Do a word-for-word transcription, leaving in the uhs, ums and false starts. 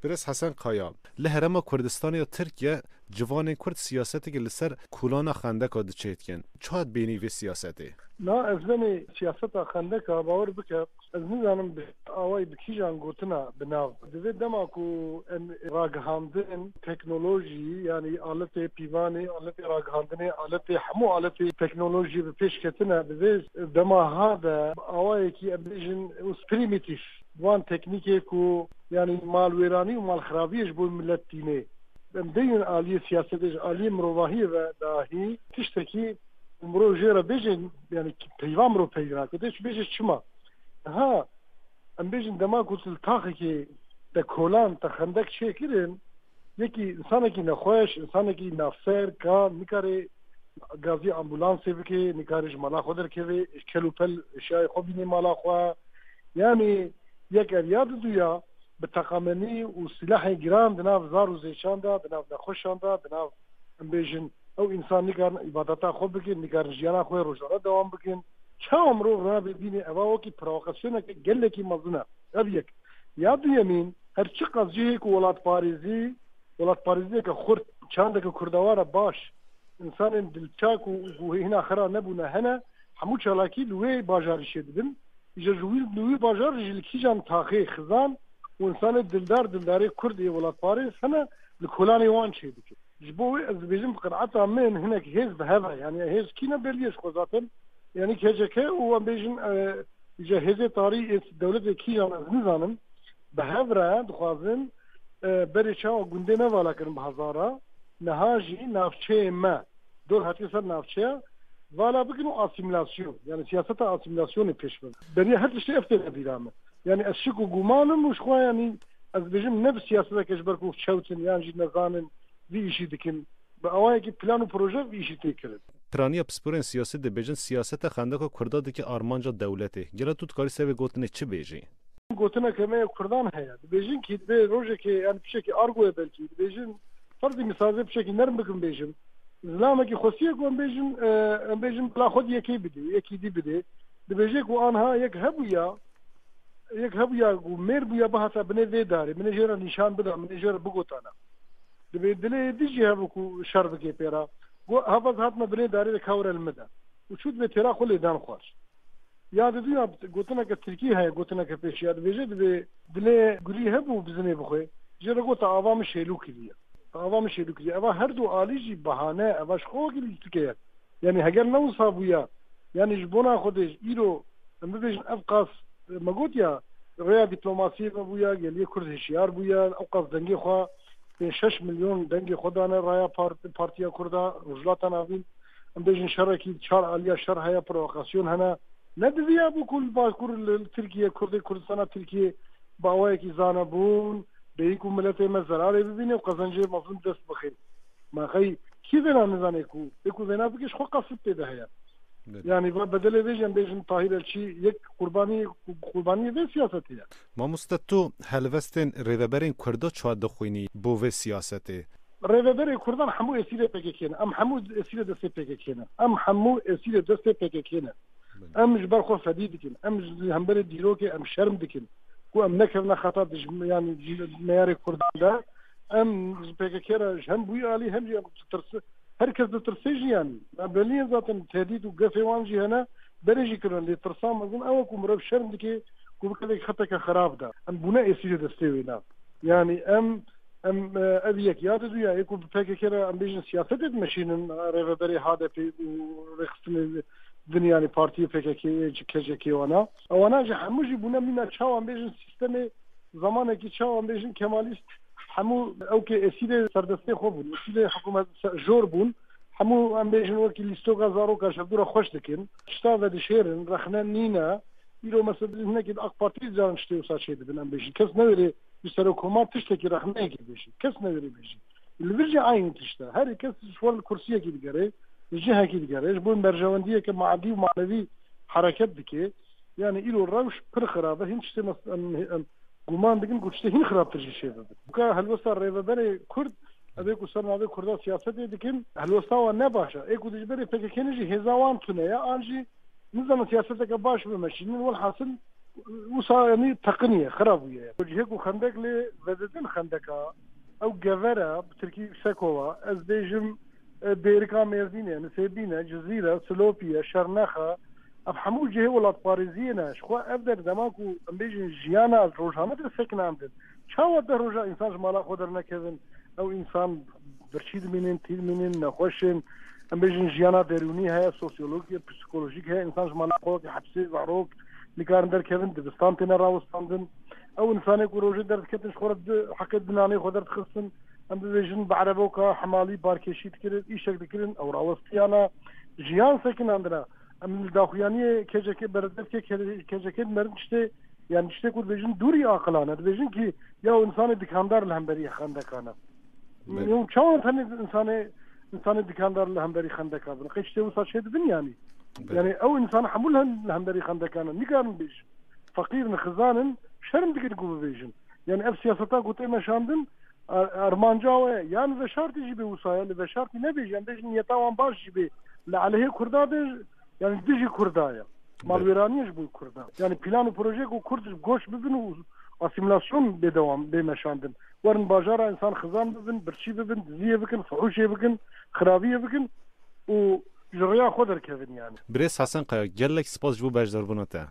Birêz Hesen Kaya, li Herêma Kurdistanê ya Tirkiye ciwanên Kurd siyaseteke li ser kolana xendeka diçêtkin. Çawa dibînî vê siyasetê? Na, ez benê siyaseta xendeka, bawer bike, ez nizanim bi awayî bi kîjan gotina bi nav. Di vê dema ku em ragihandin, teknolojî, yanî aletê pîvanê, aletê ragihandinê, aletê, hemû aletê teknolojî bi pêş ketine, di vê dema ha de bi awayekî, em bêjin, us-, primîtîf, wan teknîkê ku, yanî, malwêranî û malxirabiyê ji bo milet tînê. Em deyên aliyê siyasetê, ji aliyê mirovahiyê ve dahî tiştekî mirov jê re bêjin, yanî, peyva mirov peyv nake. Dê çi bêje çima? Ha, em bêjin dema ku tu li taxekê te kolan, te xendek çêkirin, yekî, însanekî nexweş, însanekî navser, kal, nikare gazî ambulansê bike, nikare ji mala xwe derkeve, kel û pel eşyayê xwe bîne mala xwe. Yanî yek ev ya, di duya bi teqamenî û silahê giran di nav zar û zêçan de, di nav nexweşan de, di nav, em bêjin, ew însan nikarin îbadeta xwe bikin, nikarin jiyana xwe rojane dewam bikin. Çawa mirov rabe bîne, eva wekî provokasyoneke gelekî mezin e. Ev yek. Ya duyemîn, her çiqas cihê ku welatparêzî, welatparêziyeke xurt, çandeke kurdewara baş, însanên dilçak û ku hîna xira nebûne hene, hemû çalakî li wê bajarî çêdibin. Îja ji wî, li wî bajar jî li kîjan taxê xizan û însanê dildar, dildarê kurd ê welatparêz hene, li kolanê wan çêdike. Ji bo wê ez dibêjim, bi qenaeta min hinek hêz bi hev e. Yanî hêz kî ne, belî ye ji xwe zaten. Yanî K C K û em bêjin, e, îja hêzê tarî ê dewletê kîjan ez nizanim. Bi hev re dixwazin, e, berê çawa gundê me vala kirin bi hezara, niha jî navçeyê me dor hatiye ser navçeya vala bikin û asîmîlasyon, yanî siyaseta asîmîlasyonê pêş bibin. Beriya her tiştê ev têne bîra min. Yanî ez şik û guman im û ji xwe, yanî ez dibêjim ne bi siyaseteke ji ber ku çewt in yan jî nezanin vî îşî dikin. Bi awayekî plan û proje vî îşî tê kirin. Piraniya pisporên siyasî dibêjin siyaseta xendeka Kurda dike armanca dewletê. Gelo tu dikarî ser vê gotinê çi bêjî? Gotineke me ya Kurdan heye. Dibêjin kî divê rojekê, yanî piçekî argoye belkî. Dibêjin, ferzî misal vê piçekî nerm bikim bêjim. Zilamekî xwestiye ku em bêjin, e, em bêjin bila xwe di yekê bidê, yekî dî bidê. Dibêje ku anha yek hebûya, yek hebûya ku mêr bûya bihata binê vê darê, binê jê re nîşan bida, binê jê re bigotana. Dibê dilê yê dî jî hebû ku şer bike pê re. Got, hevaz hatime binê darê de ka were li min de. Û çû dibê têra xwe lê dan xwarş. Ya di duya gotineke tirkî heye, gotineke pêşiya dibêje, dibê dilê gurî hebû bizinê bixwe. Jê re got, ava min şêlû kiriye. Ava min şêlû kiriye. Eva her du alî jî bahane, eva ji xwe wekî lîstikeye. Yanî heger ne wisa bûya, yanî ji bona Xwedê ji îro, em bibêjin ev qas, me got ya, rêya dîplomasiyê me bûya, geliyê Kurd hişyar bûya, ew qas dengê xwe, pênc şeş milyon dengê xwe dane raya part-, Partiya Kurda, Rojhilata Navîn, em bêjin şerekî çar aliya şer heye, provokasyon hene. Ne diviya bû ku li Bakur, li Tirkiye, Kurdê Kurdistana Tirkiye bi awayekî zane bûn, bêyî ku miletê me zerarê bibîne û qezencê mezin dest bixin. Ma xey kî vêna nizane ku, ê ku vêna bike ji xwe qasib tê de heye. Belê. Yanî va bedelê vê jî em bêjin Tahîr Elçî yek qurbanî, qurbaniyê vê siyasetê ye. Mamoste, tu helwestên rêveberên Kurda çawa dixwînî bo vê siyasetê? Rêveberê Kurdan hemû esîrê P K K ne. Em hemû esîrê destê P K K ne. Em hemû esîrê destê P K K ne. Belê. Em ji ber xwe fedî dikin. Em ji hemberê dîrokê em şerm dikin. Ku em nekevne xeta dij-, yanî ji neyarê Kurdan de. Em ji P K K re ji hem bûyî alî hem jî em ditirsin. Her kes ditirse jî yanî. Em belî ye zaten tehdît û gefê wan jî hene. Berê jî kirin. Lê tirsa mezin ew e ku mirov şerm dike ku bikeve xeteke xerab de. Em bûne esîrê destê wê ne. Yanî em, em, e, ev yek ya didu ya, ê ku bi P K K re em bêjin siyasetê dimeşînin, e, rêveberê H D P û rêxistinê din, yanî partiyê P K K, K C K wana. Ewana jî hemû jî bûne mîna çawa em bêjin sîstemê, zamanekî çawa em bêjin Kemalîst, hemû ew ke esîrê serdestê xwe bûn, esîrê hikûmet se-, jor bûn, hemû em bêjin wekî lîstoka zaroka ji hevdû re xweş dikin, tişta vedişêrin, rexne nîne, Îro mesela hinekî di AK Partiyê caran tiştê wisa çêdibin, em bêjin. Kes newêrê ji serokkomar tiştekî rexneyekê bêjî. Kes newêrê bêjî. Li vir jî aynî tişt e. Her kes ji xwe li kursiyekî digere, li cihekî digere. Ji bo berjewendiyeke madî û manevî hereket dike. Yanî îro rewş pir xirab e. Hin tiştê mes-, em, em guman dikin ku tiştê hin xirabtir jî çêbibe. Buka helwesta rêveberê Kurd, ev ê ku ser navê Kurda siyasetê dikin, helwesta wan ne baş e. Ê ku dijberê P K K ne jî hêza wan tune ye, an jî nizanin siyaseteke baş bimeşînin. Welhasil Wisa, yanî, teqiniye, xira bûye. Cihê ku xendek lê vedidin xendeka, ew gevera, bi tirkî sekova, ez bêjim, e, Bêrika Mêrdînê, Nisêbîn e, Cizîr e, Silopî ye, Şernex e, ev hemû cihê welatparêziyê ne. Ji xwe ev der dema ku em bêjin jiyana rojane de sekinandin. Çawa deh roja însan ji mala xwe dernekevin, ew însan birçî dimînin, tî dimînin, nexweş in. Em bêjin jiyana derûnî heye, sosyolog, psîkolojîk heye, însan ji mala xwe wekî hepsê, zarok nikarin derkevin, dibistan têne rawestandin. Ew însanê ku rojê derdiketin ji xwe re di heqê di nanê xwe derdixistin, em bibêjin bi ereboka hemalî barkêşî dikirin, îşek dikirin, ew rawestiyana jiyan sekinandina. Em li daxuyaniyê kecekê beredevkê ke-, kecekê dimerin tiştê, yani tiştê ku dibêjin dûrî aqilan e. Dibêjin ki ya ew însanê dikandar li hemberî xendekan e. Belê. Yanî çawa tenê însanê, însanê dikandar li hemberî xendeka bin? Qey tiştê wisa çê dibin yanî? Belê. Yani ew însan hemû li hem-, li hemberî xendeka ne. Nikarin bêjin. Feqîr in, xizan in, şerm dikin ku bibêjin. Yani ev siyaseta ku tê meşandin, er-, ermanca we ya li veşartî jî bê wisa ye, li veşartî nebêjin, em bêjin niyeta wan baş jî bê. Li aleyhê Kurda de, yani dijî Kurda ye. Belê. Malwêraniye ji bo Kurda. Yani plan û proje ku Kurd ji goç bibin û asîmilasyon bê dewam, bê meşandin. Werin bajara însan xizan bibin, birçî bibin, diziyê bikin, fuhuşê bikin, xirabiyê bikin û ji rêya xwe derkevin yani. Birêz Hesen Kaya, gelek spas ji bo beşdarbûna te.